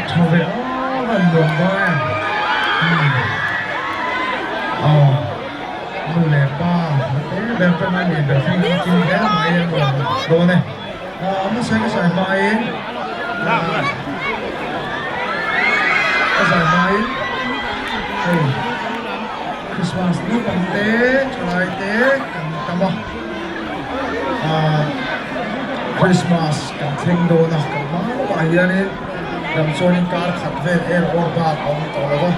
Tha ve aw van nuam dawn em. Aw nu leh pa te ber te mai ni ber thleng an kim hle mai a nuam dawn e. A hmasa ka zai hmain ka zai hmain hei Christmas naupang te thalai te kan tam a Christmas kan thleng dawn a kan hma lawkah hianin dam chuanin kar khat vel er awr bak a awm tawh lo va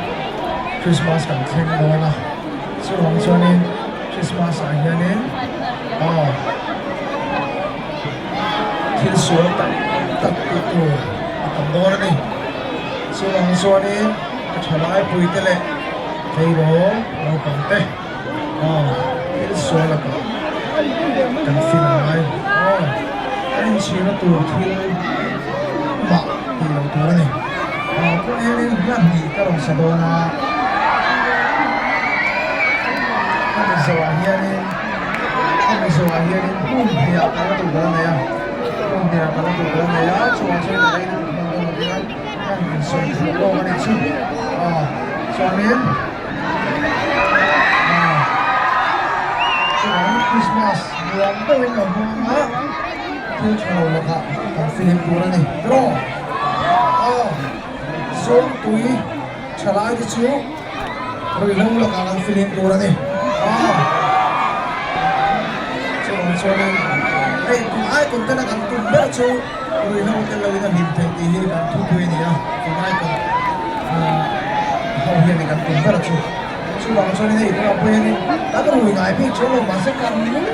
Christmas kan thleng dawn a chuvang chuanin Christmas ah hianin aw thil sual tak tak tih tur a tam dawn a ni. Chuvang chuanin ka thalai puite leh tleirawl naupang te aw thil sual lakah kan fin a ngai aw kan inchhirna tur thil mah tih loh tur a ni. Aw tunah hianin hla hnih ka rawn sa dawn a, ka mizoah hianin. A mizoah hianin hmun hniah kal a duh ka la nei a, hmun hniah kal a duh ka la nei a, chuvang chuan a rei lutuk hman dawn lo hian kan insawi thei lawk a nih chu. Aw chuanin aw chuvangin Christmas nuam deuhin lo hmang ang a, thil tha lo lakah kan fihlim tur a ni tiraw? Aw Zawngtui thalai te chu. Ruihhlo lakah kan filim tur a ni. Aw. Chuvang chuanin hei tun icon tena kan tum ber chu ruihhlo tel loin a hlim theih tih hi kan thupui a ni a, tun icon ho hianin kan tum ber chu. Chuvang chuanin hei tunah pawh hianin kan rui ngai bik chuang lo mahse kan nung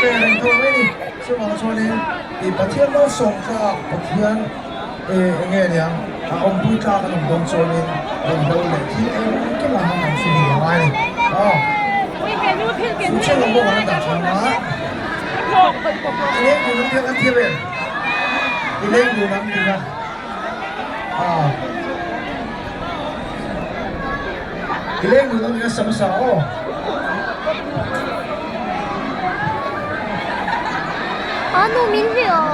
ve reng tho mai a ni. Chuvang chuanin ih Pathian malsawm tlak Pathian E, enge aniang, a awmpui tlak an awm dawn chuanin rawn lo leh thil engkim ah han an fihlim a ngai a ni. Aw, chu chiah lo bawk an la dah tha ang a, i leng dun ang tih a kan thiam em? I leng dun ang tih kha. Aw, i leng dun ang tih kha sa hmasa aw. Ano min hliah aw.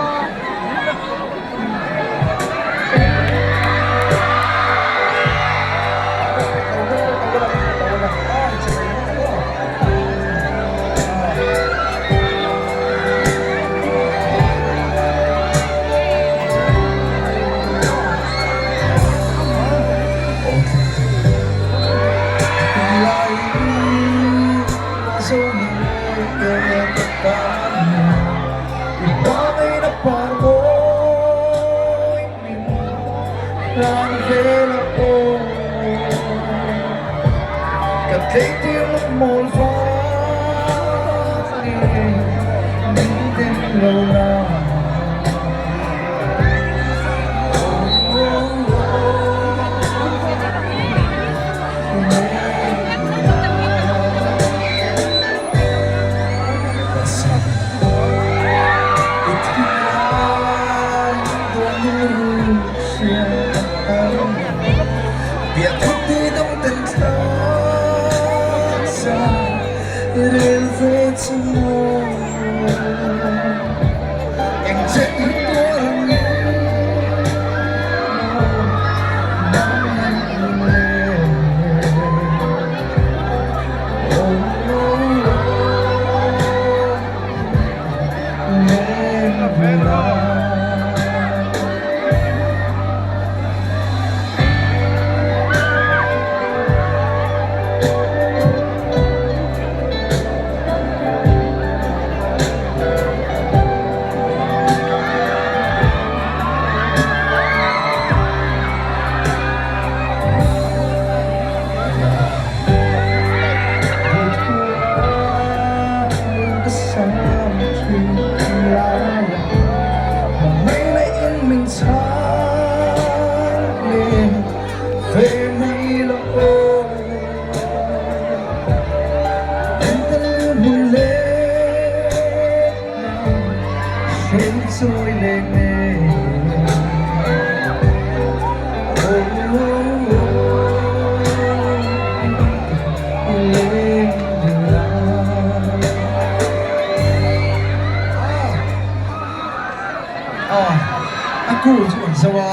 A cool chu kan zo a.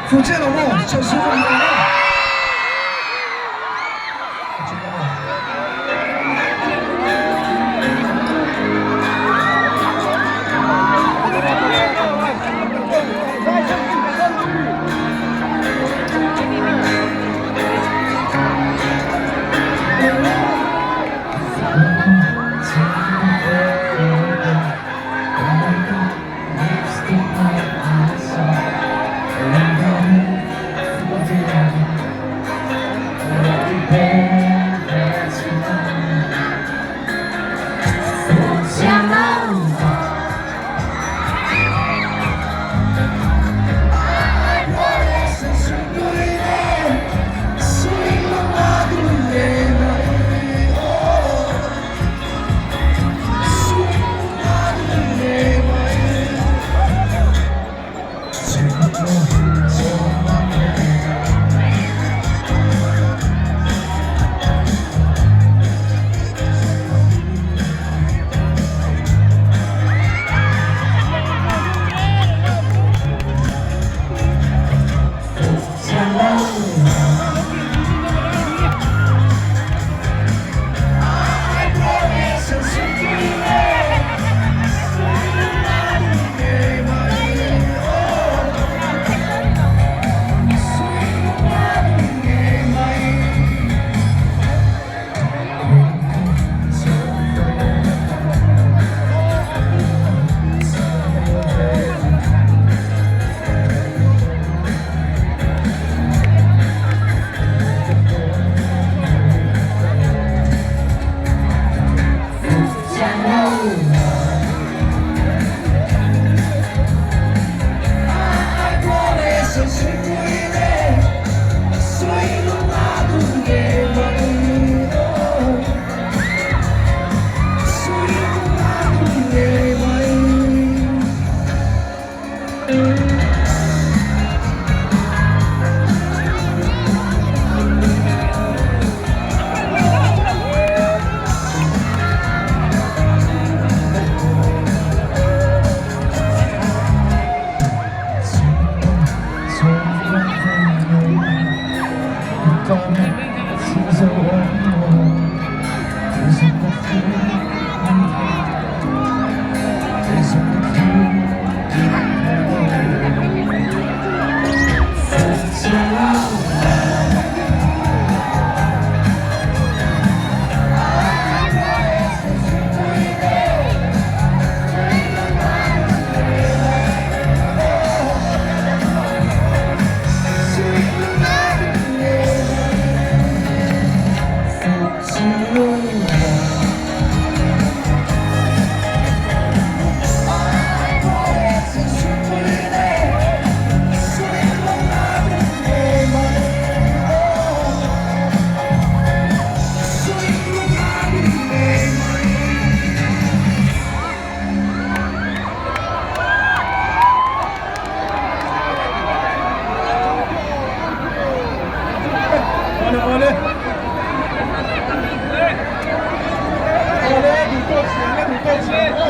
Fuh chiah lo maw? Chhan su ka hmu lo.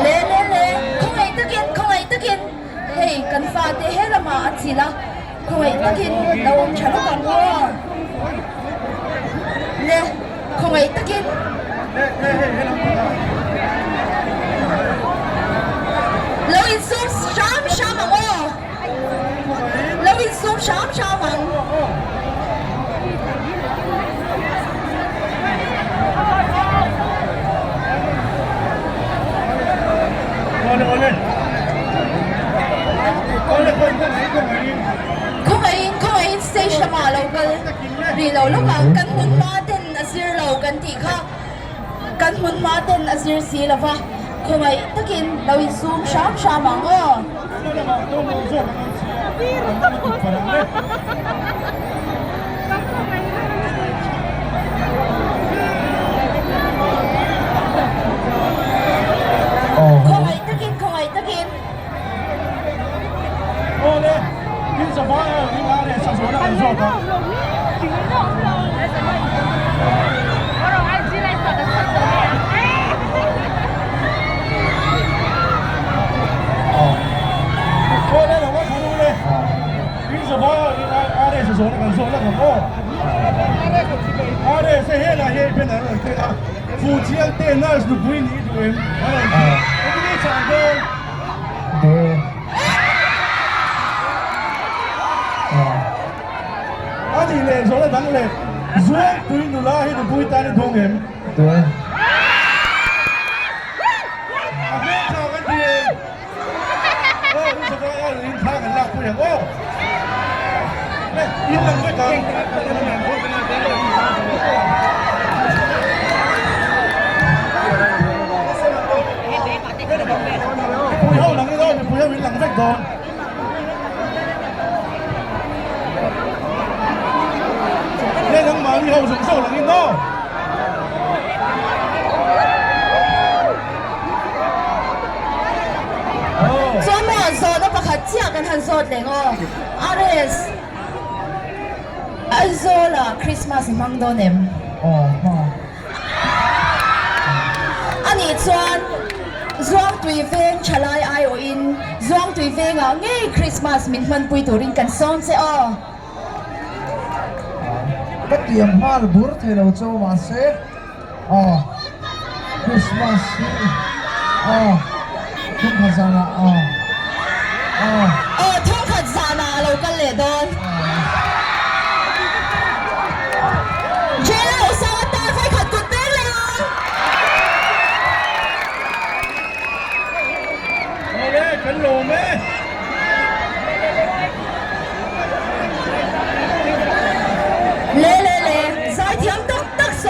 Le le le, khawngaih takin, khawngaih takin, hei kan fate he lamah a chilh a, khawngaih takin lo awm tha lawk ang aw. Le, khawngaih takin. Lo insum hram hram ang aw. Lo insum hram hram ang. Khawngaihin khawngaihin stage lamah lo kal rih lo lawk ang kan hmun hma ten a zir lo kan tih kha kan hmun hma ten a zir si lo va khawngaih takin lo insum hram hram ang aw. Khawngaih takin khawngaih takin. keng a, Fuhchiang te nurse nupui nih i duh em? A rawn ti. Engtin nge chah dawn? A nih leh zawhna dang leh Zuangpui nula hi nupui tan i duh ngem? A hmeltha kan ti em? Aw, in sava a in thla kan lak pui ang aw. Le, in lang vek ang. Mipui ho lang in aw, mipui ho in lang vek dawn. Le, nangmahni ho zawng zawng lang in aw. Chuan maw zawhna pakhat chiah kan han zawt leh ngaw RS Aizawl ah Christmas i hmang dawn em? Aw hmang. Anih chuan Zuangtui veng thalai aiawhin Zuangtui vengah ngei Christmas min hmanpui turin kan sawm che aw. Ka tiam nghal bur thei lo chu mahse aw Christmas hi aw thumkhat zanah aw aw. Aw thumkhat zanah a lo kal leh dawn. Jail Osama tan vawikhat kut peng leh ang. Awle kan lawm e.